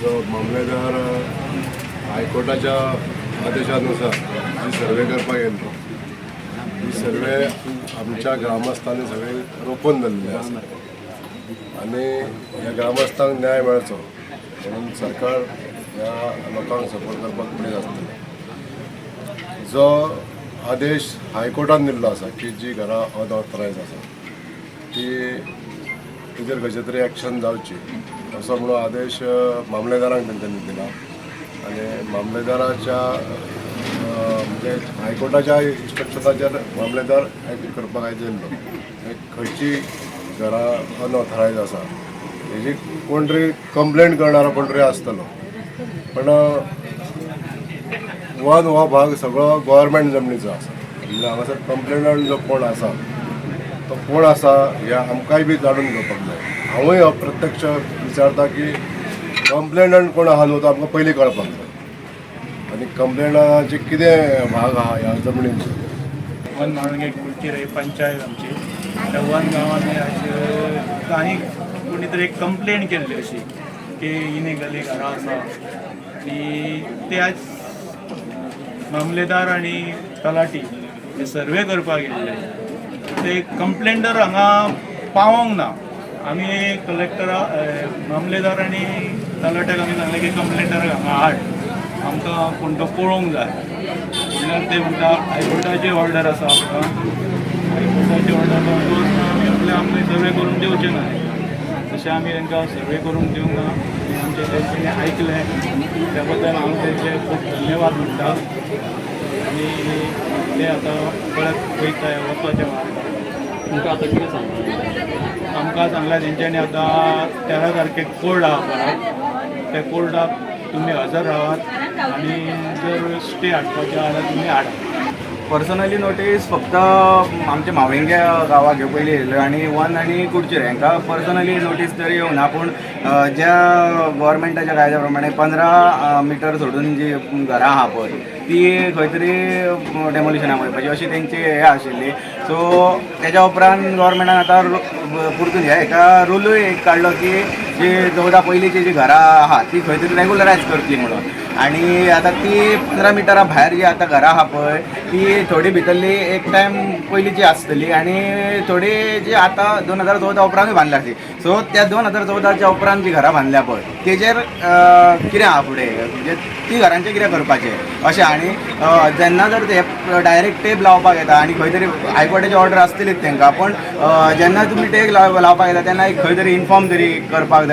जो मामलेदार हायकोर्टाच्या आदेशानुसार जी सर्वे करपाक गेल्लो, ही सर्वे आमच्या ग्रामस्थांनी सगळे रोखून धरलेले आसा आनी ह्या ग्रामस्थांक न्याय मेळचो म्हणून सरकार ह्या लोकांक सपोर्ट करपाक फुडें आसतलें. जो आदेश हायकोर्टान दिल्लो आसा की जी घरां अनऑथरायज आसा ती तेजेर खंयचे तरी एक्शन जावची असो म्हणून आदेश मामलेदारांक तेंच्यांनी दिला आनी मामलेदाराच्या म्हणजे हायकोर्टाच्या इन्स्ट्रक्शनाचेर मामलेदार एक्ट करपाक आयज येयल्लो. खंयची घरां अनऑथरायज आसा हेजी कोण तरी कंप्लेन करणारो कोण तरी आसतलो, पण वन हो भाग सगळो गोवोरमेंट जमनीचो आसा. म्हणजे हांगासर कंप्लेनंट जो कोण आसा तो कोण आसा हे आमकांय बी जाणून घेवपाक जाय. हांवूय हो प्रत्यक्ष विचारता की कंप्लेनंट कोण आहा न्हू तो आमकां पयलीं कळपाक जाय आनी कंप्लेनाचे कितें भाग आहा ह्या जमनीचो. वन म्हाळुंगे कुडचेर ही पंचायत आमची. त्या वन गांवांनी अशें काही कोणी तरी एक कंप्लेन केल्ली अशी की इलिगली घरां आसा आनी ते आज मामलेदार आनी तलाटी हे सर्वे करपाक येयल्ले. ते कंप्लेंटर हांगा पावोंक ना. आमी कलेक्टरा, मामलेदार आनी तलाट्याक आमी सांगलें की कंप्लेंटराक हांगा हाड, आमकां कोण तो पळोवंक जाय. म्हणल्यार ते म्हणटा हायकोर्टाची ऑर्डर आसा आमकां, हायकोर्टाची ऑर्डर आमी आपले आमकां सर्वे करून दिवचे ना. तशें आमी तांकां सर्वे करूंक दिवंक ना आनी आमचें तेंच्यांनी आयकलें, त्या बद्दल हांव तेंचे खूब धन्यवाद म्हणटा. आनी ते आतां परत वयता, वचपाचें मार्गार. तुमकां आतां कितें सांगता? आमकां सांगलां तेंच्यांनी, आतां 13 तारखेक कोर्ट आहा परत, त्या कोर्टाक तुमी हजर रावात आनी जर स्टे हाडपाचें आहा जाल्यार तुमी हाडा. पर्सनली नोटीस फक्त आमच्या म्हावळिंग्या गांवाक ह्यो पयलीं येयल्ल्यो आनी वन आनी कुडचेर हांकां पर्सनली नोटीस तरी येवंक ना. पूण ज्या गोवोरमेंटाच्या कायद्या प्रमाणे 15 मिटर सोडून जी घरां आहा पळय ती खंय तरी डेमोलिशनाक वयपाची अशी तेंची हें आशिल्ली. सो तेज्या उपरांत गोवोरमेंटान आतां परतून ह्या हेका रुलूय एक काडलो की जी 14 पयलींची जी घरां आहा ती खंय तरी रेगुलरायज करतली म्हणून. आनी आतां ती 15 मिटरा भायर जी आतां घरां आहा पळय ती थोडी भितरली एक टायम पयलींची आसतली आनी थोडी जी आतां 2014 उपरांतूय बांदल्या ती. सो त्या 2014च्या उपरांत जी घरां बांदल्या पळय तेजेर कितें आहा फुडें, म्हणजे ती घरांचें कितें करपाचें अशें. आनी जेन्ना जर ते डायरेक्ट टेप लावपाक येता आनी खंय तरी हायकोर्टाची ऑर्डर आसतलीच तांकां, पूण जेन्ना तुमी टेप लावपाक येता तेन्ना एक खंय तरी इन्फॉर्म तरी करपाक जाय.